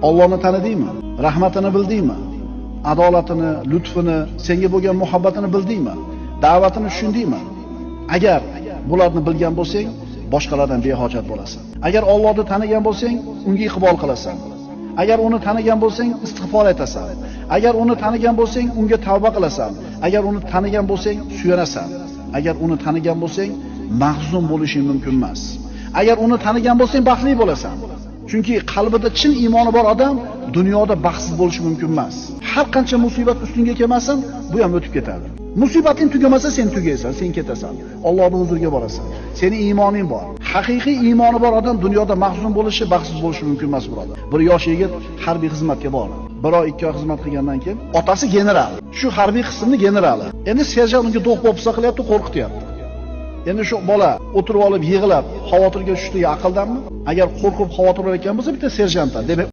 Allohni tanidingmi? Rahmatini bildingmi? Adolatini, lutfini, senga bo'lgan muhabbatini bildingmi? Da'vatini tushundingmi? Agar bularni bilgan bo'lsang, boshqalardan behojat bo'lasan. Agar Allohni tanigan bo'lsang, unga iqbol qilasan. Agar uni tanigan bo'lsang, istig'for aytasan. Agar uni tanigan bo'lsang, unga tavba qilasan. Agar uni tanigan bo'lsang, suyanasan. Agar uni tanigan bo'lsang, mahzun bo'lishing mumkin emas. Agar uni tanigan bo'lsang, baxtli bo'lasan. Chunki qalbida chin iymoni bor odam dunyoda baxtsiz bo'lishi mumkin emas. Har qancha musibat ustingga kelmasin, bu ham o'tib ketadi. Musibating tugamasa sen tugaysan, sen ketasan. Allohning huzuriga borasan. Seni iymoning bor. Haqiqiy iymoni bor odam dunyoda mahzun bo'lishi, baxtsiz bo'lishi mumkin emas, birodar. Bir yosh yigit harbiy xizmatga bordi. Bir oy, 2 oy xizmat qilgandan keyin otasi general. Shu harbiy qismning generali. Endi serjant unga do'q-po'pisa qilyapti, qo'rqityapti. Endi shu bola o'tirib olib yig'lab, xavotirga tushdigi aqldanmi? Agar qo'rqib xavotir olayotgan bo'lsa, bitta serjantdan, demak